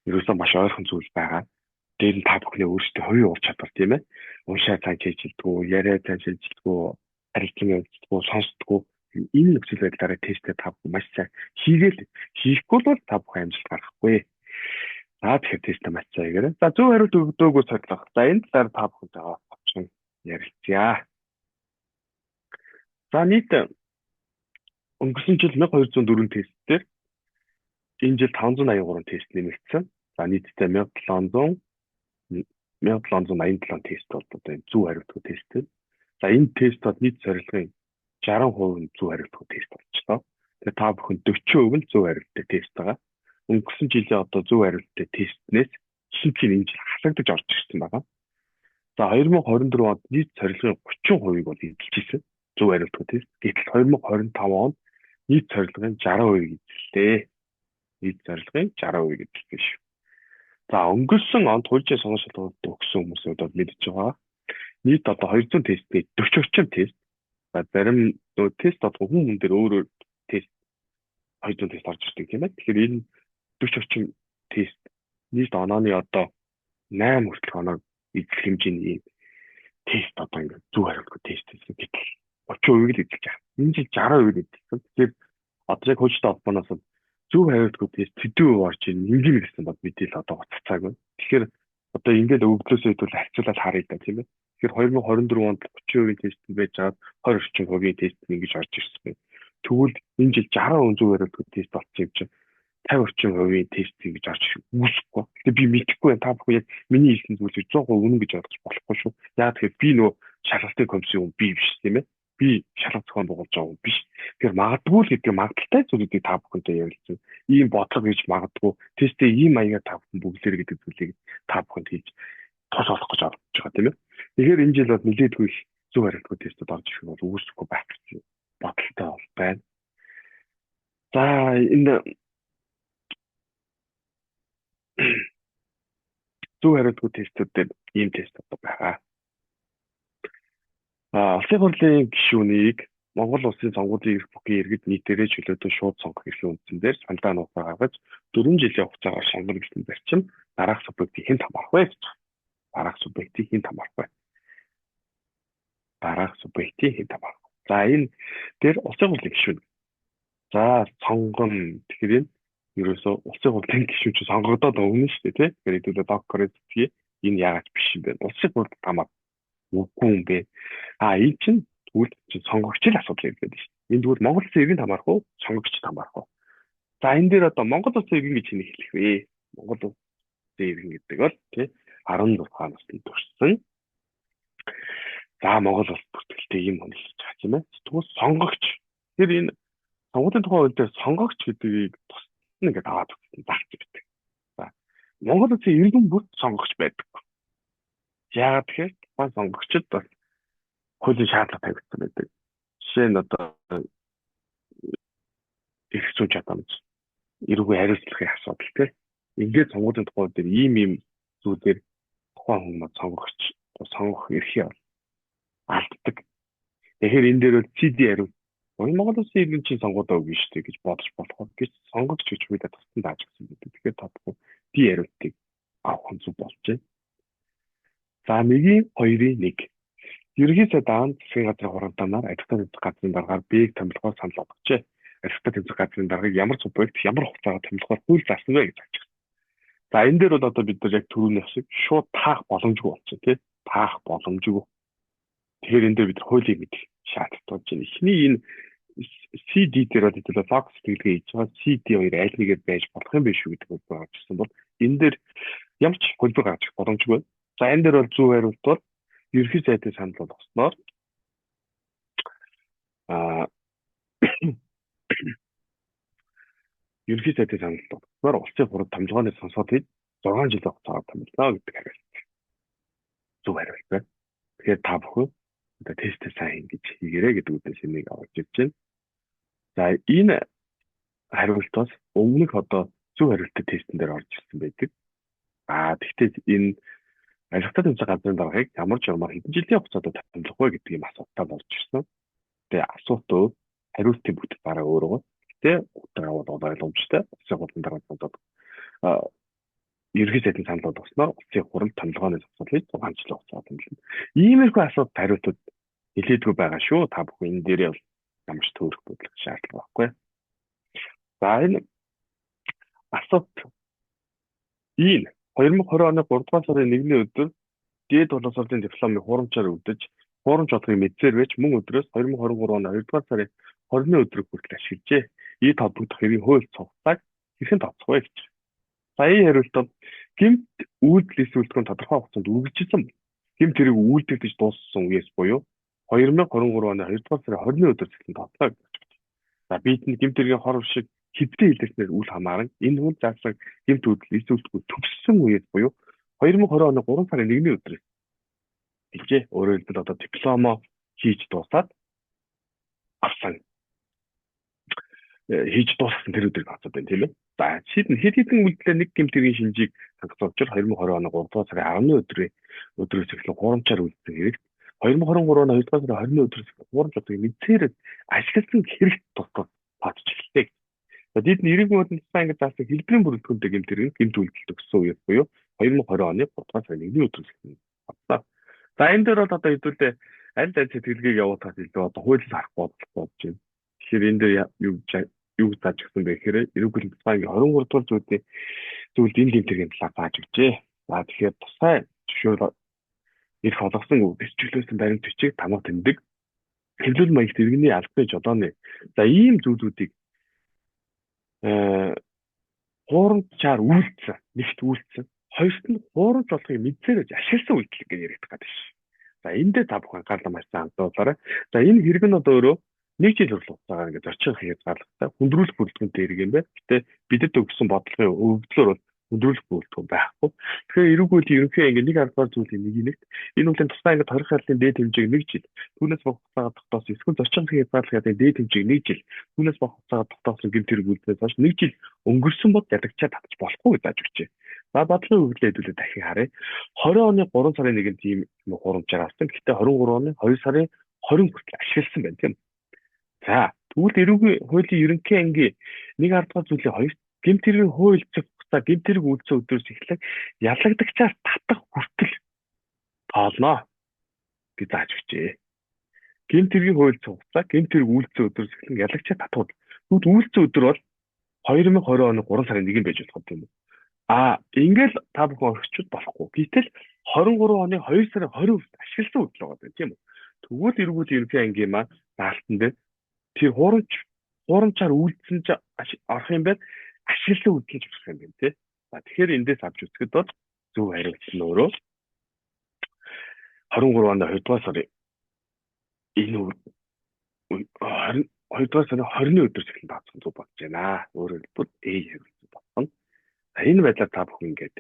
ерөөсө маш ойрхон зүйл байгаа. Дээр нь та бүхний өөрсдөө хувийн ур чадвар тийм ээ. Уншаа цаан чийжилдэггүй, яриа цаан чийжилдэггүй, харилцан явуулдаггүй, сонсдоггүй энэ нөхцөл байдлаараа тестээ та бүхэн маш сайн хийгээл хийхгүй бол та бүхэн амжилт гаргахгүй. За тэгэхээр тестээ маш сайн хийгээрэй. За зөв хариулт өгдөөгүй цодлох. За энэ талаар та бүхэнтэйгээ очин ярилцъя. За нийт өнгөрсөн жил 1204 тест дээр энэ жил 583 тест нэмэгдсэн. За нийтдээ 1787 тест бол одоо энэ зөв хариултгүй тест. За энэ тест бол нийт сорилгын 60% нь зөв хариултгүй тест болчихлоо. Тэгээ та бүхэн 40% нь зөв хариулттай тест байгаа. Өнгөрсөн жилийн одоо зөв хариулттай тестнээс ихэнх нь энэ жил хасагдаж орж ирсэн байгаа. За 2024 онд нийт сорилгын 30%-ыг бол эзэлж ирсэн зөв хариултгүй тест. Гэтэл 2025 онд нийт сорилгын 60%-ыг эзэллээ. Нийт сорилгын 60%-ыг эзэлсэн шүү. За өнгөрсөн онд хуульчийн сонгон шалгуулт өгсөн хүмүүсүүд бол мэдж байгаа. Нийт одоо 200 тестний 40 орчим тест За зарим нөгөө тест болгон хүн хүн дээр өөр өөр тест 200 тест орж ирдэг тийм ээ. Тэгэхээр энэ 40 орчим тест нийт онооны одоо 8 хүртэлх оноог эзлэх хэмжээний ийм тест одоо ингээд зөв хариултгүй тест хийсэн. Гэтэл 30% л эзэлж байгаа. Энэ жил 60% л эзэлсэн. Тэгэхээр одоо яг хуульчтай холбооноос зөв хариултгүй тест хэдэн хувь орж ийн ингэм гэсэн бод мэдээлэл одоо гоццаагүй. Тэгэхээр одоо ингээд өгдлөөсөө хэдүүл харьцуулаад харъя да тийм ээ. Тэгэхээр 2024 онд 30% тест нь байж байгаад 20 орчим хувийн тест нь ингэж орж ирсэн байна. Тэгвэл энэ жил 60% зөв хариултгүй тест болсон юм чинь 50 орчим хувийн тест ингэж орж үүсэхгүй. Гэтэ би мэдэхгүй байна. Та бүхэн яг миний хэлсэн зүйлийг 100% үнэн гэж ойлгож болохгүй шүү. Яг тэгэхээр би нөгөө шалгалтын комиссийн хүн би биш тийм ээ. Би шалгалт зохион байгуулж байгаа хүн биш. Тэгэхээр магадгүй л гэдэг магадaltaй зүйлүүдийг та бүхэнтэй ярилцсан. Ийм бодлого гэж магадгүй. Тестээ ийм маягаар та бүхэн бүглээр гэдэг зүйлийг та бүхэнд хэлж тус олох гэж орж байгаа тийм ээ. Тэгэхээр энэ жил бол нэлээдгүй их зөв хариултгүй тестүүд орж ирэх нь бол үүсэхгүй байх гэсэн бодолтой бол байна. За энэ зөв хариултгүй тестүүд дээр ийм тест одоо байгаа. Улсын хурлын гишүүнийг Монгол Улсын сонгуулийн эрх бүхий иргэд нийтээрээ чөлөөтэй шууд сонгох эрхийн үндсэн дээр саналаа нууцаар гаргаж 4 жилийн хугацаагаар сонгоно гэсэн зарчим дараах субъектыг хэн хамаарах вэ гэж. Дараах субъектыг хэн хамаарах вэ? Дараах субъектыг хэн хамаарах вэ? За энэ дээр улсын хурлын гишүүн. За сонгоно. Тэгэхээр энэ ерөөсөө улсын хурлын гишүүн чинь сонгогдоод өгнө шүү дээ, тий? Тэгэхээр хэдүүлээ докторыг зүтгэе. Энэ яагаад биш юм бэ? Улсын хурл хамаад үгүй юм бэ? Энэ чинь тэгвэл чинь сонгогч л асуудал юм байна шүү дээ. Энэ тэгвэл Монгол улсын иргэн хамаарах уу? Сонгогч хамаарах уу? За энэ дээр одоо Монгол улсын иргэн гэж хэнийг хэлэх вэ? Монгол улсын иргэн гэдэг бол тий 16 наснд төрсэн. За Монгол улс бүртгэлтэй ийм хүн гэж байгаа тийм ээ. Тэгвэл сонгогч. Тэгэхээр энэ сонгуулийн тухай хууль дээр сонгогч гэдгийг тусад нь ингээд аваад өгсөн зарц байдаг. За Монгол улсын иргэн бүр сонгогч байдаг. Яагаад тэгэхээр тухайн сонгогчд бас хуулийн шаардлага тавигдсан байдаг. Жишээ нь одоо эрх зүйн чадамж, эрүүгүй хариуцлагын асуудал тий. Ингээд сонгуулийн тухай дээр ийм ийм зүйлээр тухайн хүмүүс сонгогч сонгох эрхээ алддаг. Тэгэхээр энэ дээр бол CD хариу. Монгол улсын иргэн чинь сонгуудаа өгнө шүү дээ гэж бодож болох гэж сонгогч гэж хуулиа тусдан дааж өгсөн байдаг. Тэгэхээр та бүхэн D хариултыг авах нь зөв болж байна. За 1-ийн 2-ын 1. Ерөнхий сайд аан засгийн газрын хурамтанаар ажилтны тэмцэх газрын даргаар Б-г томилгоор санал болгожээ. Ажилтны тэмцэх газрын даргаыг ямар субъект ямар хугацаагаар томилгоор хууль заасан вэ гэж асууж. За энэ дээр бол одоо бид нар яг түрүүнийх шиг шууд таах боломжгүй болчихно тий. Таах боломжгүй. Тэгэхээр энэ дээр бид нар хуулийг мэдэх шаардлагатай болж байна. Эхний энэ CD дээр бол хэдүүлээ лог сэтгэлгээ хийж байгаа CD хоёр аль нэгээр байж болох юм биш үү гэдэг үг гарч ирсэн бол энэ дээр ямар ч хөлбөр гарч ирэх боломжгүй. За энэ дээр бол зөв хариулт бол ерөнхий сайдын санал болгосноор ерөнхий сайдын санал болгосноор улсын хурал томилгооны сонсоод хэд 6 жилийн хугацаагаар томилно гэдэг хариулт. Зөв хариулт байна. Тэгэхээр та бүхэн одоо тестээ сайн ингэж хийгэрэй гэдэг үдээс энийг авч ирж байна. За энэ хариулт бас өмнөх одоо зөв хариултын тестэн дээр орж ирсэн байдаг. Тэгвэл энэ ажилтны тэмцэх газрын даргаыг ямар ч юмар хэдэн жилийн хугацаанд томилох вэ гэдэг юм асуултаар орж ирсэн. Тэгээ асуулт өөр, хариултын бүтэц дараа өөр байгаа. Гэтэ утга бол ойлгомжтой. Улсын хурлын дарга болоод ерөнхий сайдын санал болгосноор улсын хурал томилгооны зогсоолыг 6 жилийн хугацаар томилно. Иймэрхүү асуулт хариултууд нэлээдгүй байгаа шүү. Та бүхэн энэ дээрээ бол ямар ч төөрөх бодлох шаардлага байхгүй. За энэ асуулт энэ 2020 оны 3 дугаар сарын 1-ний өдөр дээд боловсролын дипломыг хуурамчаар өгдөж, хуурамч бодлогыг мэдсээр байж мөн өдрөөс 2023 оны 2 дугаар сарын 20-ны өдрийг хүртэл ашиглажээ. Ид холбогдох хэргийн хууль цугцааг хэрхэн тооцох вэ гэж. За энэ хариулт бол гэмт үйлдэл эсвэлтгэн тодорхой хугацаанд үргэлжилсэн. Гэмт хэрэг үйлдэгдэж дууссан үеэс буюу 2023 оны 2 дугаар сарын 20-ны өдөр эхлэн тооцлоо гэж байна. За бидэнд гэмт хэргийн хор шиг хэзээ илэрснээр үл хамааран энэ хууль заасан гэмт үйлдэл эсвэлтгүй төгссөн үеэс буюу 2020 оны 3 сарын 1-ний өдрөөс хэлжээ. Өөрөөр хэлбэл одоо дипломо хийж дуусаад авсан. Хийж дууссан тэр өдрийг тооцоод байна тийм ээ. За шийдэн хэд хэдэн үйлдэлээр нэг гэмт хэргийн шинжийг хангасан учраас 2020 оны 3 дугаар сарын 10-ны өдрөөс эхлэн хуурамчаар үйлдсэн хэрэгт 2023 оны 2 дугаар сарын 20-ны өдрөөс хуурамч бодлогыг мэдсээр ашигласан хэрэгт тусдал тооцож эхэллээ. За дид нь эрүүгийн хуулийн тусгай ангид заасан хэлбэрийн бүрэлдэхүүнтэй гэмт хэрэг гэмт үйлдэл төгссөн үеэс буюу 2020 оны 3 дугаар сарын 1-ний өдрөөс эхэлнэ. За энэ дээр бол одоо хэдүүлээ аль аль сэтгэлгээг явуулахаас илүү одоо хуулиас харах бодлого болж байна. Тэгэхээр энэ дээр юу зааж өгсөн бэ гэхээр эрүүгийн хуулийн тусгай ангийн 23 дугаар зүйлийн зүйлд энэ гэмт хэргийн талаар зааж өгчээ. За тэгэхээр тусгай зөвшөөрөл эрх олгосон бэсчүүлсэн баримт бичиг тамга тэмдэг хэвлэл маягт иргэний албаны жолооны за ийм зүйлүүдийг хуурамчаар үйлдсэн, нэгт үйлдсэн. Хоёрт нь хуурамч болохыг мэдсээр ашигласан үйлдэл гэж яригдах гэдэг шээ. За энэ дээр та бүхэн анхаарлаа маш сайн хандуулаарай. За энэ хэрэг нь одоо өөрөө нэг жил хүртэл хугацаагаар ингээд зорчин хязгаарлалтай хүндрүүлэх бүрэлдэхүүнтэй хэрэг юм байна. Гэтэ бидэд өгсөн бодлогын өгөгдлөөр бол хүндрүүлэх бүрэлдэхүүн байхгүй. Тэгэхээр эрүүг хуулийн ерөнхий анги нэг аргаар зүйлийн нэг нэгт энэ хуулийн тусгай ангид хорих яллын дээд хэмжээг нэг жил, түүнээс бага хугацаагаар тогтоосон эсвэл зорчин хязгаарлах яллын дээд хэмжээг нэг жил, түүнээс бага хугацаагаар тогтоосон гэмт хэрэг үйлдэлээс хойш нэг жил өнгөрсөн бол ядагчаа татаж болохгүй гэж зааж өгчээ. За бодлогын өгөгдлөө хэдүүлээ дахин харъя. 20 оны 3 сарын 1-нд ийм хуурамчаар авсан. Гэхдээ 23 оны 2 сарын 20 хүртэл ашигласан байна тийм. За тэгвэл эрүүгийн хуулийн ерөнхий ангийн нэг ардгаар зүйлийн хоёр гэмт хэргийн хууль зэх хугацаа гэмт хэрэг үйлдсэн өдрөөс эхлэн ялагдагчаас татах хүртэл тоолно гэж зааж өгчээ. Гэмт хэргийн хууль зэх хугацаа гэмт хэрэг үйлдсэн өдрөөс эхлэн ялагчаа татах. Тэгвэл үйлдсэн өдөр бол 2020 оны 3 сарын 1-нд байж болох юм уу? А ингээл та бүхэн орхичвол болохгүй. Гэтэл 23 оны 2 сарын 20 хүртэл ашигласан үйл байгаа юм тийм үү? Тэгвэл эргүүл ерөнхий ангийн маань даалтан дээр тэр хуурамчаар үйлдсэн ч орох юм байна, ашигласан үйлдэл ч орох юм байна тий. За тэгэхээр эндээс авч үзэхэд бол зөв хариулт нь өөрөө 23 оны 2 дугаар сарын энэ 22 дугаар сарын 20-ны өдрөөс эхлэн тооцох зөв болж байна. Өөрөөр хэлбэл A хариулт болно. За энэ байдлаар та бүхэн ингээд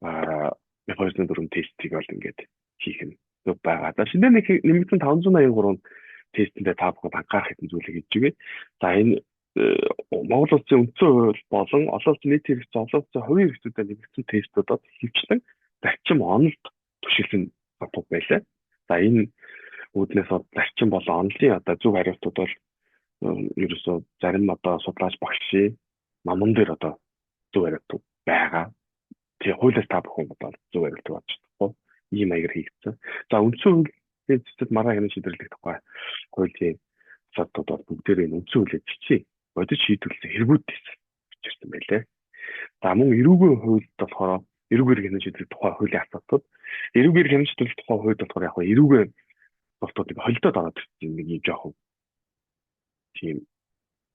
204 тестийг бол ингээд хийх нь зөв байгаа. За шинээр нэг нэмэгдсэн 583 тестэндээ та бүхэн анхаарах хэдэн зүйлийг хэлж өгье. За энэ Монгол улсын үндсэн хууль болон олон улсын нийт хэрэгцээ, олон улсын хувийн хэрэгцээтэй нэмэгдсэн тестүүдод хөвчлэн зарчим онолд түшиглэн зурдаг байлаа. За энэ үүднээс бол зарчим болон онолын одоо зөв хариултууд бол ерөөсөө зарим одоо судлаач багшийн номон дээр одоо зөв хариулт байгаа. Тэгээ хуулиас та бүхэн одоо зөв хариулт болж чадахгүй ийм маягаар хийгдсэн. За үндсэн хуулийн цэцэд маргаан хянан шийдвэрлэх тухай хуулийн асуудлууд бол бүгдээрээ энэ үндсэн хуулийг бичиж бодит шийдвэрлэсэн хэрэгүүд бичирсэн байлээ. За мөн эрүүгийн хуульд болохоор эрүүгээр хянан шийдвэрлэх тухай хуулийн асуудлууд, эрүүгээр хянан шийдвэрлэх тухай хуульд болохоор яг эрүүгээр болтууд холдоод ороод ирсэн нэг юм жоохон тийм.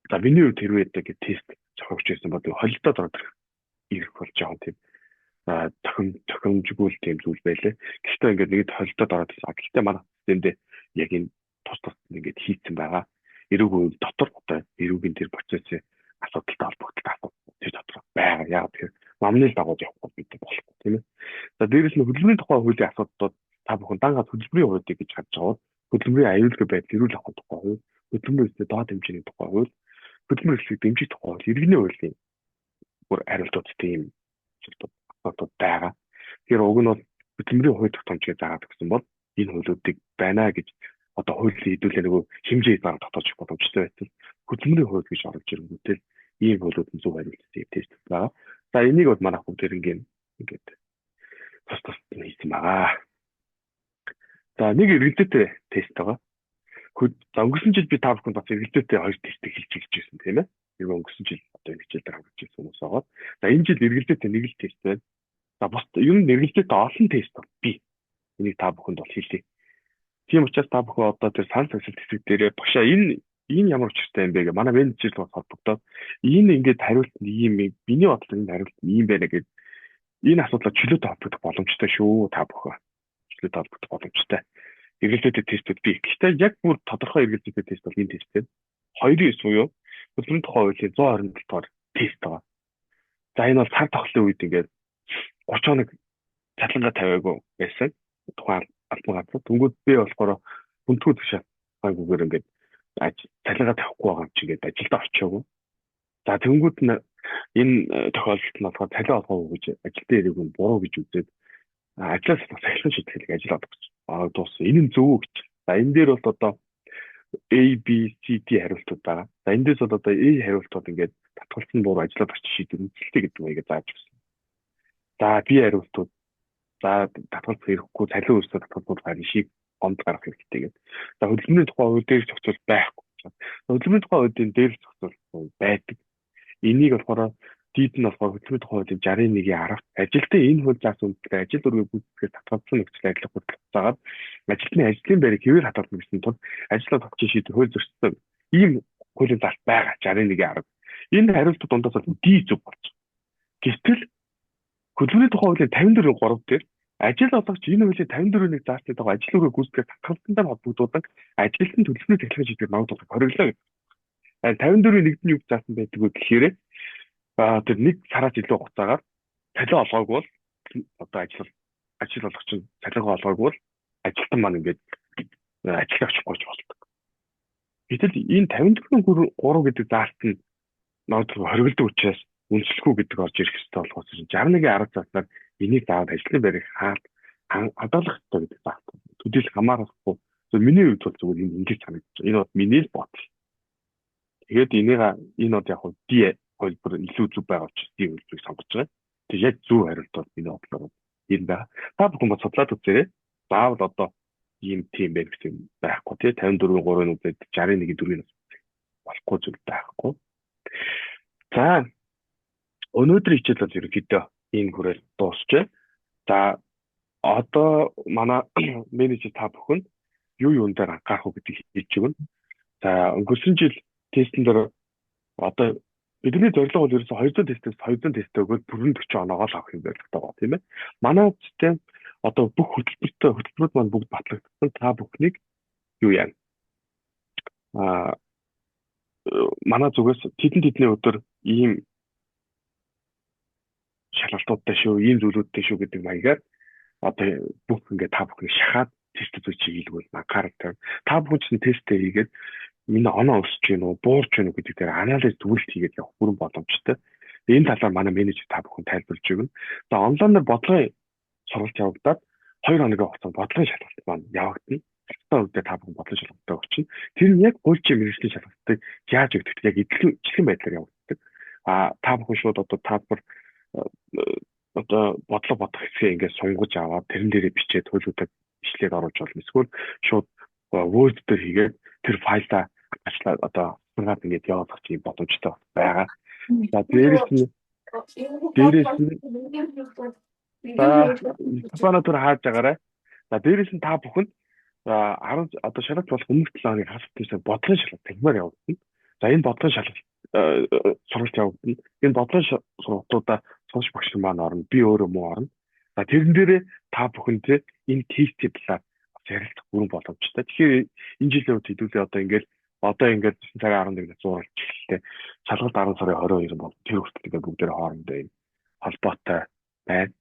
За миний хувьд хэрвээ гэдэг тест зохиогч байсан бол холдоод ороод ирэх бол жоохон тийм тохиромжгүй тийм зүйл байлээ. Гэхдээ ингээд нэг холдоод ороод ирсэн. Гэхдээ манай системдээ яг энэ тус тус ингээд хийцэн байгаа. Эрүүг үйл дотор одоо эрүүгийн тэр процессын асуудалтай холбогдолтой асуудал тэр дотор байгаа. Яг тэгэхээр номны дагуу явахгүй бид болохгүй тийм ээ. За дээрэс нь хөдөлмөрийн тухай хуулийн асуудлууд та бүхэн дангаад хөдөлмөрийн хуулийг гэж харж байгаа бол хөдөлмөрийн аюулгүй байдал эрүүл ахуйн тухай хууль, хөдөлмөрийн эрхлэлтэй доод хэмжээний тухай хууль, хөдөлмөр эрхлэлийг дэмжих тухай хууль, иргэний хуулийн бүр хариултууд тийм асуудлууд байгаа. Тэгэхээр уг нь бол хөдөлмөрийн хууль тогтоомж гэж заагаад өгсөн бол энэ хуулиудыг байна гэж одоо хуулийн хэдүүлээ нөгөө хэмжээ хязгаар тогтоож өгөх боломжтой байсан. Хөдөлмөрийн хууль гэж оруулж ирэнгүүтэл ийм хуулиуд нь зөв хариултыг тест байгаа. За энийг бол манай бүгд ингээд тус тус нь хийсэн байгаа. За нэг эргэлзээтэй тест байгаа. За өнгөрсөн жил би та бүхэнд бас эргэлзээтэй хоёр тестийг хэлж өгч байсан тийм ээ. Нэг өнгөрсөн жил одоо энэ хичээл дээр хамрагдж ирсэн хүмүүс байгаа. За энэ жил эргэлзээтэй нэг л тест байна. За бус ер нь эргэлзээтэй олон тест бий. Энийг та бүхэнд бол хэлье. Тийм учраас та бүхэн одоо тэр санал тавьсалт хэсэг дээрээ багшаа энэ ямар учиртай юм бэ гэх манай менежер рүү холбогдоод энэ ингээд хариулт нь ийм миний бодлоор энэ хариулт нь ийм байна гэд энэ асуудлаа чөлөөтэй холбогдох боломжтой шүү та бүхэн. Чөлөөтэй холбогдох боломжтой. Эргэлзээтэй тестүүд бий. Гэхдээ яг бүр тодорхой эргэлзээтэй тест бол энэ тест байна. 2-9 буюу хөдөлмөрийн тухай хуулийн 127 дугаар тест байгаа. За энэ бол цар тахлын үед ингээд 30 хоног цалингаа тавиагүй байсан. Тухайн албан газар. Тэнгүүд би болохоор хүндгүү шалтгаангүйгээр ингээд цалингаа тавихгүй байгаа юм чи ингээд ажилдаа очиагүй. За тэнгүүд нь энэ тохиолдолд нь болохоор цалин олгоогүй гэж ажилтны эрийг нь буруу гэж үзээд ажлаас цахилгаан шийтгэлийг ажил Оноо дууссан. Энэ нь зөв үү гэж. За энэ дээр бол одоо A, B, C, D хариултууд байгаа. За эндээс бол одоо A хариултууд ингээд татгалцсан буруу ажлаа багч шийдвэр үнэлэлтэй гэдэг маягаар зааж өгсөн. За B хариултууд за татгалзах хэрэггүй, цалин өрсөлдөх татгалзууд харин шийг гомд гаргах хэрэгтэй гэдэг. За хөдөлмөрийн тухай хууль дээр зохицуул байхгүй. Хөдөлмөрийн тухай хуулийн дээр зохицуул байдаг. Энийг болохоор дид нь болохоор хөдөлмөрийн тухай хуулийн 61-ийн 10 ажилтны энэ хууль заасан үндэслэл ажил үүргээ гүйцэтгэхэд татгалзсан нөхцөл ажиллах хүртэл хугацаагаар ажилтны ажлын байрыг хэвээр хадгална гэсэн тул ажил олгогчийн шийдвэр хууль зөрчсөн ийм хуулийн заалт байгаа 61-ийн 10. Энэ хариултууд дундаас бол D зөв болж байна. Гэвтэл хөдөлмөрийн тухай хуулийн 54-3 дээр ажил олгогч энэ хуулийн 54-ийг заасны дагуу ажил үүргээ гүйцэтгэхэд татгалзсантай холбогдуулан ажилтны төлөвлөмжийн цахилгаан шийдвэр ногдуулахыг хориглоо гэдэг. 54-ийн нэгд нь юу заасан байдаг вэ гэхээр тэр нэг сараас илүү хугацаагаар цалин олгоогүй бол одоо ажил олгогч нь цалингаа олгоогүй бол ажилтан маань ингээд ажилд очихгүй ч болдог. Гэтэл энэ 54-3 гэдэг заалт нь ногдол хориглодог учраас үнэлэхгүй гэдэг орж ирэх ёстой болохоос 61-ийн 10 зааснаар энийг заавал ажлын байрыг хаалт хадгалах ёстой гэдэг заалт. Төдийл хамаарахгүй. Миний хувьд бол зүгээр энэ ингэж санагдаж байна. Энэ бол миний л бодол. Тэгээд энийг энэ бол яг нь D хувилбар илүү зөв байгаа учраас D хувилбарыг сонгож байгаа. Тэгээд яг зөв хариулт бол миний бодлоор энэ байгаа. Та бүхэн ба судлаад үзээрэй. Заавал одоо ийм тийм байх гэсэн юм байхгүй тий 54-ийн 3-ын үзээд 61-ийн 4-ийн болохгүй зүйл байхгүй. За өнөөдрийн хичээл бол ерөнхийдөө энэ хүрээр дуусчээ. За одоо манай менежер та бүхэн юу юун дээр анхаарах уу гэдгийг хэлж өгнө. За өнгөрсөн жил тестэн дээр одоо бидний зорилго бол ерөөсө 200 тестээс 200 тест өгөөд бүрэн 40 оноогоо л авах юм зорилготой байгаа тийм ээ. Манай систем одоо бүх хөтөлбөртэй хөтөлбөрүүд маань бүгд батлагдсан. Та бүхнийг юу яана? Манай зүгээс тэдэн тэдний өдөр ийм шалгалтуудтай шүү, ийм зүйлүүдтэй шүү гэдэг маягаар одоо бүх ингээд та бүхнийг шахаад тест үзүүлж хийлгүүл анхаарал тавина. Та бүхэн ч тестээ хийгээд миний оноо өсөж гин үү, буурч гин үү гэдэг дээр анализ дүгнэлт хийгээд явах бүрэн боломжтой. Энэ талаар манай менежер та бүхэн тайлбарлаж өгнө. За онлайнаар бодлогын сургалт явагдаад 2 хоногийн хугацаанд бодлогын шалгалт маань явагдана. Шалгалтын үедээ та бүхэн бодлогын шалгалттай очино. Тэр нь яг хуульчийн мэргэжлийн шалгалтыг яаж өгдөг яг ижилхэн байдлаар явагддаг. А та бүхэн шууд одоо таалбар одоо бодлого бодох хэсгээ ингээд сунгаж аваад тэрэн дээрээ бичээд хуулиудаа бичлээд оруулж болно. Эсвэл шууд Word дээр хийгээд тэр файлаа ажиллаад одоо сургаад ингээд явуулах тийм боломжтой байгаа. За дээрэс нь за микрофоноо түр хааж агаарай. За дээрэс нь та бүхэнд 10 одоо шалгалт болох өмнөх 7 хоногийн хагас бүтээсээ бодлогын шалгалт таньмаар явагдана. За энэ бодлогын шалгалт сургалт явагдана. Энэ бодлогын сургалтуудаа сурч багш нар маань орно. Би өөрөө муу орно. За тэрэн дээрээ та бүхэнтэй энэ кейсийн талаар бас ярилцах бүрэн боломжтой. Тэгэхээр энэ жилийн үед хэдүүлээ одоо ингээд 9 сарын 11-нд зууралж эхэллээ. Шалгалт 10 сарын 22 бол тэр хүртэл ингээд бүгдээр хоорондоо юм холбоотой байна.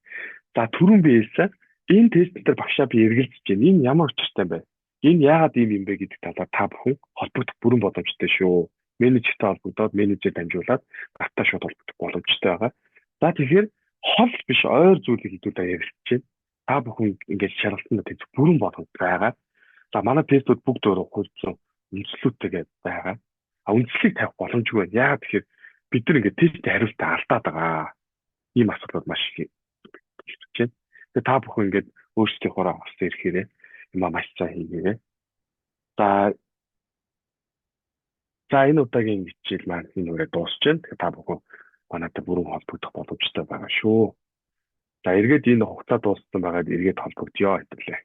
За түрүүн би хэлсэн энэ тест дээр багшаа би эргэлзэж байна. Энэ ямар учиртай юм бэ? Энэ яагаад ийм юм бэ гэдэг талаар та бүхэн холбогдох бүрэн боломжтой шүү. Менежертэй холбогдоод менежер дамжуулаад гартаа шууд холбогдох боломжтой байгаа. За тэгэхээр хол биш ойр зүйлийг хэдүүлээ ярилцж байна. Та бүхэн ингээд шалгалтанд тэнцэх бүрэн боломж байгаа. За манай тестүүд бүгд өөрөө хууль үндслүүдтэйгээ байгаа. А үндслийг тавих боломжгүй байна. Яагаад тэгэхээр бид нар ингээд тестийн хариултаа алдаад байгаа. Ийм асуудлууд маш их хэлж байна. Тэгээ та бүхэн ингээд өөрсдийнхөө авсан ирэхээрээ юмаа маш сайн хийгээрэй. За энэ удаагийн хичээл маань энэ үрээ дуусч байна. Тэгэхээр та бүхэн манайтай бүрэн холбогдох боломжтой байгаа шүү. За эргээд энэ хугацаа дууссан байгаад эргээд холбогдъё хэвлээ.